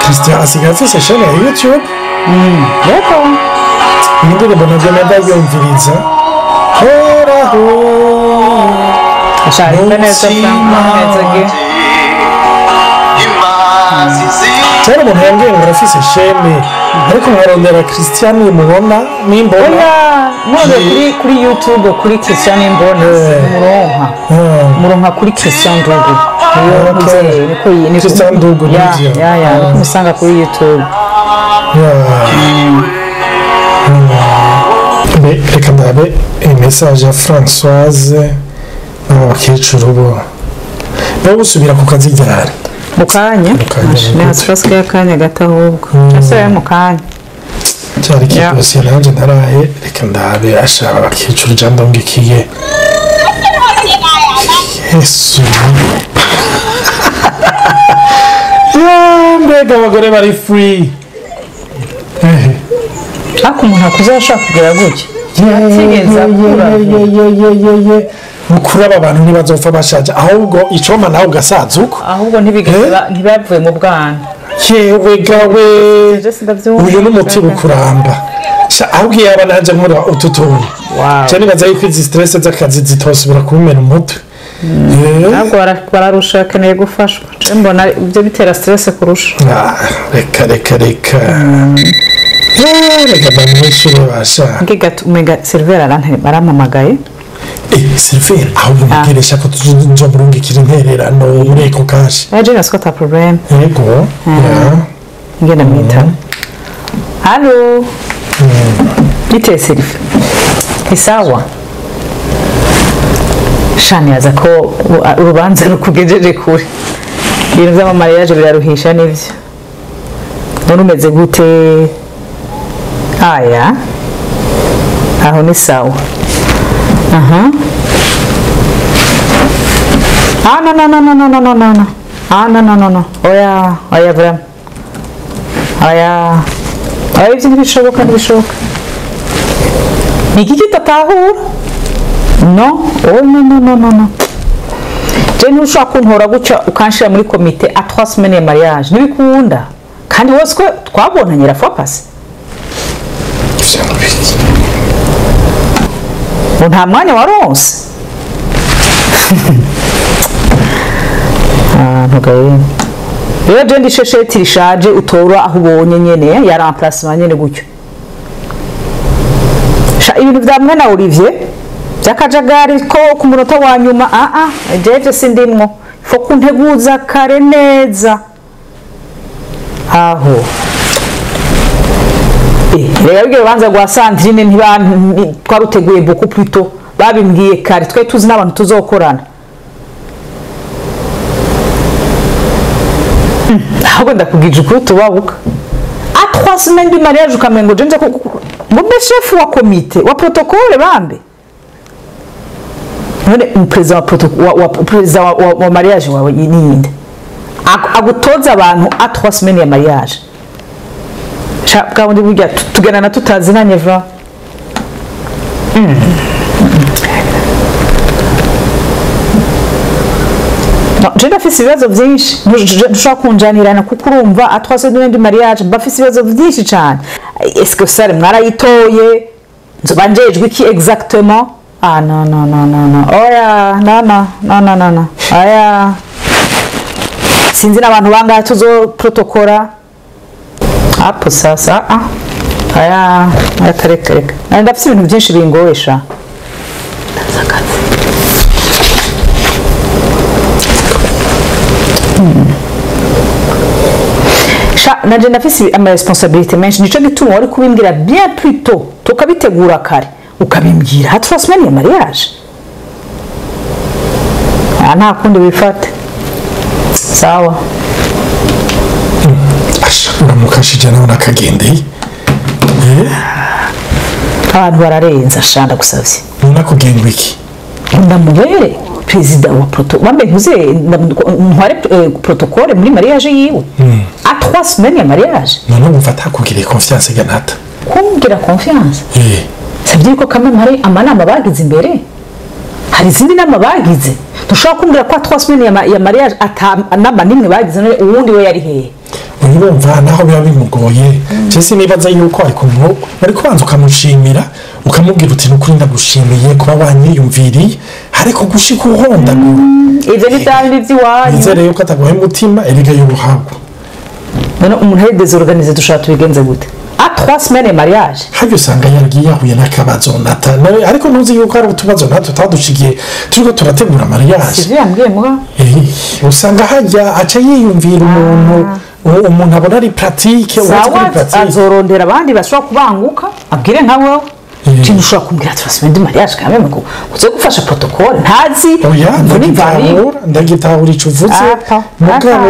Christian asigaye afise chaîne ya YouTube. Yego. Indirimbo nagenda ndayumviriza horaho. Ashaka neza neza ge. Cyane umuntu yambwiye ngo arafise chaîne, ariko nkarondera Christian mubona nimbona. Oya, none kuri YouTube kuri Christian Nimbona muronka. Muronka kuri Christian Ndugu. Niko ni Christian Ndugu. Ya musanga kuri YouTube. Reka ndabe message ya Françoise n'abakecuru bo. Bo gusubira ku kazi ryari? Mukanya. Ni akanya gato ahubwo. Ese mukanya. Cyari kidosiye nanje ntarahe, reka ndabe ashaka abakecuru jandongikiye. Yesu. Mbega abagore bari free. Ariko umuntu akuze ashaka kugera gutya. Yatigeze akura. Mukuru aba bantu ntibazopfa bashaje, ahubwo icoma nawe ugasaza uko. Ahubwo ntibigeze ntibavuye mu bwana. Yewe gawe. Uyu n'umuti ukuramba. Ahubwo yaba nanje nkora utu tuntu. Cyane baza yuko izi stress z'akazi zitosubira kumena umutwe. Ntabwo bararusha akeneye gufashwa. Mbona ibyo bitera stress kurusha. Reka reka reka. Reka bamwishure basha. Ngiga umenga server arampamagaye. Server ahubwo mugeresha ko tuzomurungikira intererano muri Eco Cash. Je n'ai pas problème. Yego. Ngenda mwita. Allo. Bite server. Isawa. Shani aza ko urubanza rukugejeje kure. Ibintu by'amamariage biraruhisha nivyo. None umeze gute? Aya. Aho ni sawa. Aha. Ah no no no no no no no no. Ah no no no no. Oya, oya vraiment. Oya. Oya ibyo ntibishoboka ntibishoboka. Ni iki kitatahura? No, oh no no no no no. Je ntushobora kuntora gutya ukanshira muri komite à 3 semaines ya mariage. Ntibikunda. Kandi wose ko twabonanye la fois passée. Nta mwanya waronse. Ntugaye. Rero je ndi shesheti rishaje utora aho ubonye nyene ya remplacement nyene gutyo. Sha ibintu vya mwana Olivier byakajagari ko ku munota wa nyuma jeje sindimwo. Fo kunteguza kare neza. Aho. Rero ibyo banza gwa Sandrine ntiba twaruteguye beaucoup plus tôt babimbwiye kare twe tuzi n'abantu tuzokorana. Ahubwo ndakubwije ukuri tubabuka. À 3 semaines du mariage ukamengo je nze ngo chef wa comité wa protocole bambe. None président wa protocole wa président wa mariage wawe ninde? Agutoza abantu à 3 semaines ya mariage. Bwa bundi burya tuganana tutazinanye va. No, je ndafise ibibazo byinshi ntushobora kunjanirana kuko urumva à 3 semaines du mariage mbafise ibibazo byinshi cyane. Est-ce que sare mwarayitoye? Nzoba njejwe iki exactement? Ah non non non non non. Oya, no no no no no no. Oya. Sinzi n'abantu bangahe tuzo protocora. Apo sasa aya reka reka ndafise ibintu byinshi bingoyesha. Sha naje ndafise ama responsabilité menshi nico gituma wari kubimbwira bien plus tôt tukabitegura kare ukabimbwira à 3 semaines ya mariage. Nta kundi wifate. Sawa. Uramukashije nawe nakagendeye. Abantu bararenza shanda gusavye. None iki? Ndamubere président wa protocole. Bambe ntuze ntware protocole muri mariage yiwe. À 3 semaines ya mariage. None wumva atakugiriye confiance ganata. Kumbwira confiance? Ça veut dire ko quand même hari amanama bagize imbere. Hari izindi nama bagize? Ntushobora kumbwira ko 3 semaines ya mariage ata nama nimwe bagize, none uwundi we yari hehe? Urumva naho biba bimugoye. Jese nibaza yuko ariko bari kubanza ukamushimira, ukamubwira uti nukuri ndagushimiye kuba wanyiyumviriye, ariko gushika uhondagura. Ivyo ni vyandi vy'iwanyu. Nizere yuko ataguha umutima erega y'uruhago. None umuntu ari désorganisé dushobora tubigenze gute? À 3 semaines ya mariage. Harya usanga yaragiye yahuye n'akabazo nata, ariko ntuzi yuko hari utubazo natwe twadushikiye turiko turategura mariage. Sivyo yambwiye muga? Usanga harya aca yiyumvira umuntu abona ari pratique, uretse ko ari pratique. Azorondera abandi bashobora kubanguka, abwire nka wewe. Ikintu ushobora kumbwira 3 semaines de mariage quand même ko uze gufasha protocole ntazi. Ndagitahura ico uvuze mugabo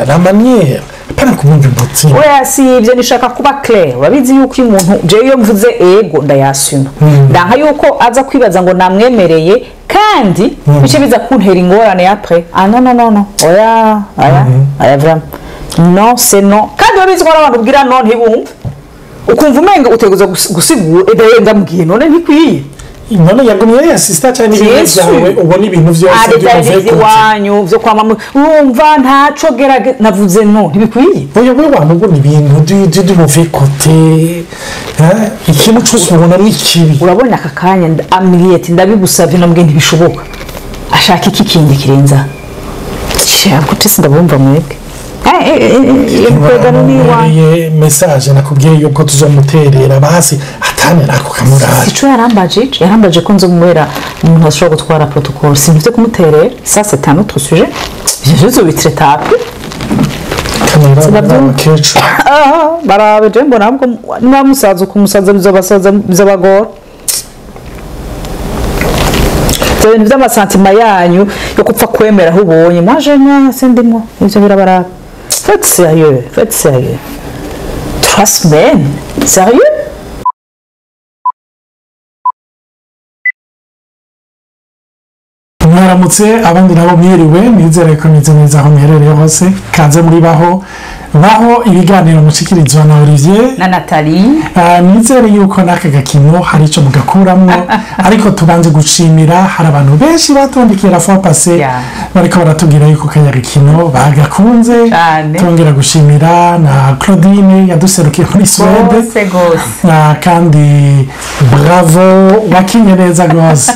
la manière apana kumwumva umutima. Oya si ivyo, nishaka kuba clair. Urabizi yuko iyo umuntu jewe iyo mvuze ego ndayasuma, ndanka yuko aza kwibaza ngo namwemereye kandi bice biza kuntera ingorane après. Ah non non non non, oya oya oya vraiment non c'est non. Kandi urabizi ko abantu ubwira non ntibumve, ukumva umenga uteguza gusigura edaye ndamubwiye none ntikwiye. None yagumye yasista cyane ibintu byawe ubona ibintu byose by'iwanyu byo kwama urumva ntaco gerage navuze no ntibikwiye. Oya wewe wamubona ibintu du mauvais côté, ikintu cyose ubona ni kibi. Urabona aka kanya ambwiye ati ndabigusavye nambwiye ntibishoboka, ashaka iki kindi kirenza cyangwa tese ndabumva mwebwe. Message nakubwiye yuko tuzomuterera basi atane nako kamurari. Sico yarambaje ko nzomwera umuntu ashobora gutwara protocole, sinvye kumuterera. Ça c'est un autre sujet, je zobitraita après. Barabe je mbona ahubwo niba kumusaza bizobasaza bizobagora. Ibintu by'amasantima yanyu yo gupfa kwemera aho ubonye, moi je non sindimo ivyo birabaraba. Faites sérieux, faites sérieux. 3 semaines, sérieux? Mwaramutse abandi nabo mwiriwe, nizere ko meze neza aho muherereye hose. Kaze muri baho baho ibiganiro mushikirizwa na Olivier na Nathalie. Nizere yuko n'aka gakino hari ico mugakuramwo, ariko tubanze gushimira hari abantu benshi batondekera fois passée bariko baratubwira yuko kanya gakino bagakunze. Tongera gushimira na Claudine yaduserukiye muri Suède kandi bravo wakinye neza gose.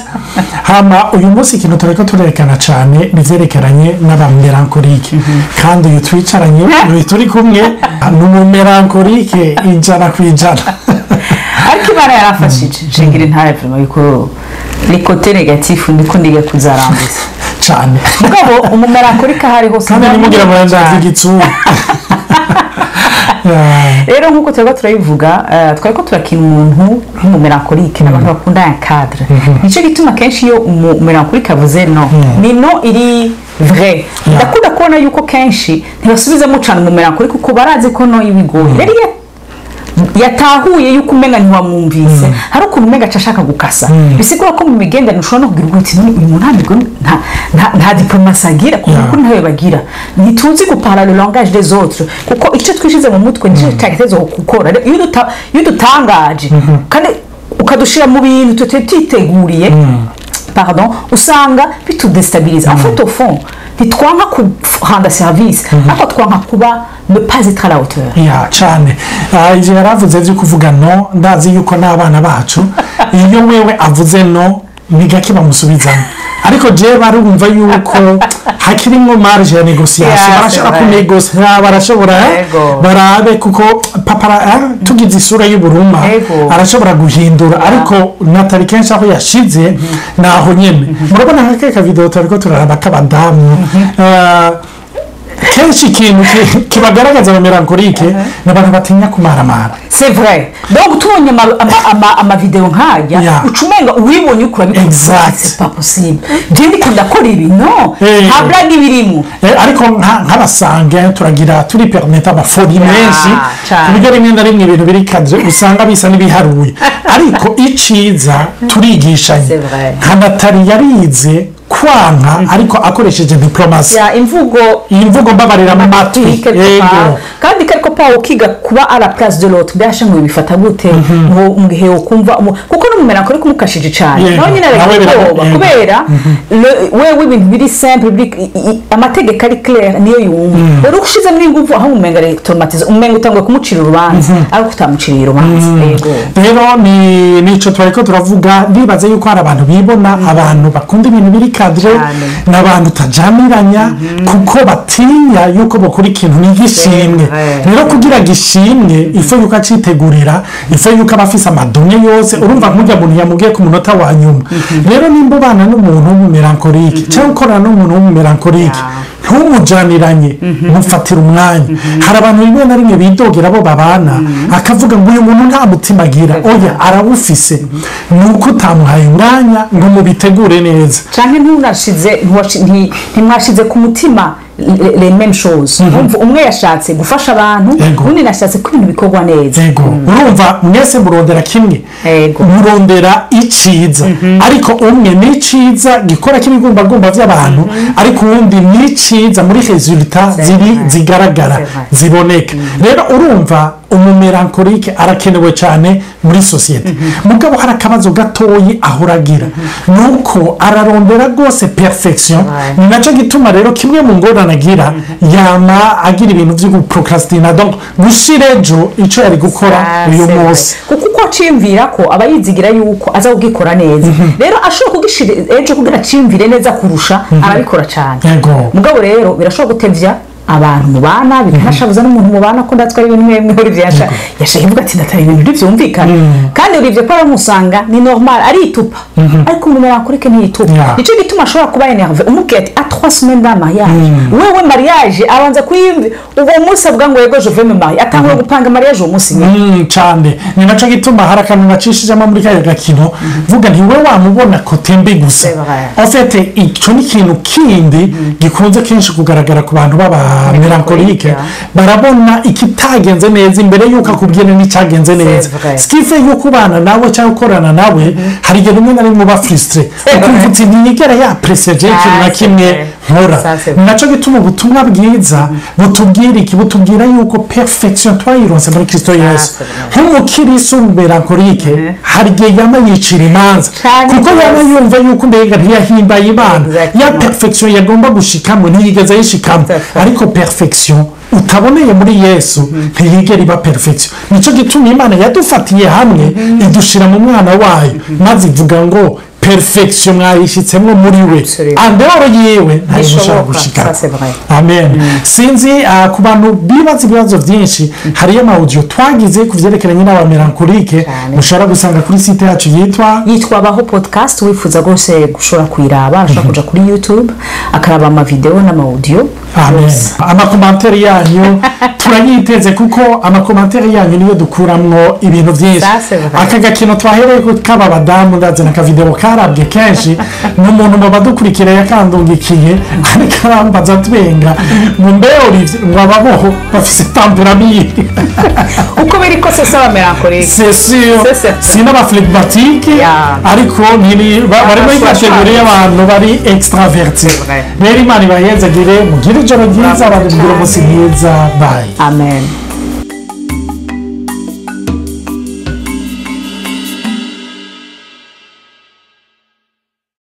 Hama uyu munsi ikintu turiko turerekana cane nivyerekeranye n'abamelankolike, kandi uyu twicaranye turi kumwe n'umumelankolike 100%. Ariko Imana yarafashije nshingira intare vraiment yuko les côtés négatifs ndiko ndiga kuzarambuza cane. Mugabo umumelankolike ahari hose kandi nimugira muranza igitsura. Rero nkuko turiko turabivuga, twariko turakina umuntu nk'umumelankolike n'abantu bakunda un cadre. Nico gituma kenshi iyo umumelankolike avuze no ni no iri vrai. Ndakunda kubona yuko kenshi ntibasubizamo cane umumelankolike kuko barazi ko no ibigoye. Rero yatahuye yuko umenga ntiwamwumvise, hari ukuntu umenga ashaka gukasa. Bisigura ko mu migenderanire ushobora no kugira uti uyu muntu nta diplomasi agira, kuko ntayo bagira. Ntituzi guparla le langage des autres, kuko icyo twishize mu mutwe nicyo cyatezo gukora. Iyo dutangaje kandi ukadushira mu bintu tutiteguriye, pardon, usanga bitudestabiliza. En fait au fond ntitwanka kuranda service, ariko twanka kuba ne pas être à la hauteur. Ya cyane. Ivyo yaravuze vyo kuvuga no, ndazi yuko n'abana bacu iyo wewe avuze no ni gake bamusubizamo, ariko je barumva yuko hakirimwo marge ya négociation, barashobora kunegosiya, barashobora barabe kuko papa tugize isura y'uburuma arashobora guhindura, ariko Nathalie kenshi aho yashize naho nyene. Murabona nk'aka video turiko turaraba k'abadamu, kenshi ikintu kibagaragaza abamelankolike ni abantu batinya kumaramara. C'est vrai. Donc tubonye ama video nkaya ucumenga uwibonye uko urabikora. C'est pas possible. Je ndiko ndakora ibi no. Nta blague ibirimo. Ariko nk'abasange turagira turi permettre amafoli menshi kuburyo rimwe na rimwe ibintu biri cadre usanga bisa n'ibiharuye, ariko iciza turigishanye. Nka Nathalie yarize kwanka ariko akoresheje diplomasi. Ya imvugo mbabarira mu matwi. Yego. Kandi quelque part ukiga kuba à la place de l'autre, mbasha ngo bifata gute ngo mu gihe ukumva kuko n'umumélancolique umukashije cyane, nawe nyine Nawe aragira ubwoba, kubera wewe ibintu biri simple, biri amategeko ari clair niyo yumva. Rero ushizemo ingufu aho umenga ari traumatize, umenga utanguye kumucira urubanza ariko utamuciriye urubanza. Yego. Rero ni nico twari ko turavuga. Ndibaza yuko hari abantu bibona, abantu bakunda ibintu biri cadré, n'abantu utajamiranya kuko batinya yuko bakora ikintu ntigishimwe. Rero kugira gishimwe, il faut yuko acitegurira, il faut yuko aba afise ama données yose. Urumva nk'urya muntu yamubwiye ku munota wa nyuma. Rero nimba ubana n'umuntu w'umumélancolique cyangwa ukorana n'umuntu w'umumélancolique, ntumujaniranye, mufatira umwanya. Hari abantu rimwe na rimwe bidogera abo babana, akavuga ngo uyu muntu nta mutima agira. Oya, arawufise, ni uko utamuhaye umwanya ngo mubitegure neza. Canke ntunashize ntimwashize ku mutima les mêmes choses. Urumva umwe yashatse gufasha abantu, undi nashatse ko ibintu bikorwa neza. Yego, urumva mwese murondera kimwe, murondera iciza, ariko umwe ni iciza gikora k'ibigumbagumba by'abantu, ariko uwundi ni iciza muri résultats ziri zigaragara, C'est vrai. ziboneka. Rero urumva umumélancolique arakenewe cyane muri société, mugabo hari akabazo gatoyi ahora agira, ni uko ararondera rwose perfection. Ni nacyo gituma rero kimwe mu ngorane agira, yama agira ibintu byo guprocrastina, donc gushira ejo icyo yari gukora uyu C'est vrai. munsi. Kuko uko aciyumvira ko aba yizigira yuko aza kugikora neza, rero ashobora kugishira ejo kugira aciyumvire neza kurusha, arabikora cyane. Mugabo rero birashobora gutevya abantu mubana, bikanashabuza n'umuntu mubana, ko ndatwara ibintu mwemwe Olivier yashaka ivuga ati natari ibintu ntibyumvikana. Kandi Olivier ko aramusanga ni normal aritupa, ariko umumélancolique ntiyitupa. Nicyo gituma ashobora kuba énervé umubwiye ati à 3 semaines d'un mariage. Wewe mariage abanza kuyimvi uwo munsi avuga ngo yego, je vais me marier, atangura gupanga mariage uwo munsi nyine. Cyane. Ni nacyo gituma hari akantu nacishijemo muri kariya gakino, vuga nti we wamubona côté mbi gusa. C'est vrai. En fait, icyo ni ikintu kindi gikunze kenshi kugaragara ku bantu b'aba mélancoliques. Barabona ikitagenze neza imbere y'uko akubwira n'icyagenze neza. Vrai. Ce qui fait yuko ubana nawe cyangwa ukorana nawe, hari igihe rimwe na rimwe uba frustré, ukumva uti ntiyigera yapprécié ikintu na C'est kimwe vrai. nkora. Ça, c'est vrai. Nacyo gituma ubutumwa bwiza butubwira iki? Butubwira yuko perfection twayironse muri Kristo Yesu. C'est vrai. Nk'umukirisu mélancolique, hari igihe yama yicira imanza, kuko yama yumva yuko mbega ntiyahimbaye Imana, ya perfection yagomba gushikamo ntiyigeze ayishikamo. Tout à fait. Ariko perfection utaboneye muri Yesu ntiyigera iba perfection. Nicyo gituma Imana yadufatiye hamwe, idushira mu mwana wayo, maze ivuga ngo perfection mwayishyitsemo muri we. Absolument. En dehors yiwe ntayo mushobora Ntibishoboka. gushika. Ça, c'est vrai. Amen. Sinzi, ku bantu bibaza ibibazo byinshi, hariyo ama audio twagize ku byerekeranye n'abamélancoliques, mushobora gusanga kuri site yacu yitwa yitwa Baho Podcast. Wifuza rwose gushobora kuyiraba, ashobora kuja kuri YouTube akaraba amavideo n'ama audio. Amen. Amacommentaires yanyu turayiteze, kuko amacommentaires yanyu niyo dukuramwo ibintu byinshi. Ça, c'est vrai. Aka gakino twahereye ko kaba badamu, ndazana akavideo karabwe kenshi n'umuntu mu badukurikira yakandungikiye, ariko arambaza twenga mu mbe Olivier ngo ababoho bafise tempérament. Uko biri kose si abamélancoliques. C'est sûr. C'est certain. Si n'abaflegmatiques, ariko bari muri catégorie y'abantu bari extraverti. C'est vrai. Rero Imana ibahezagire, mugire ijoro ryiza, abantu mugire umunsi mwiza. Bye. Amen.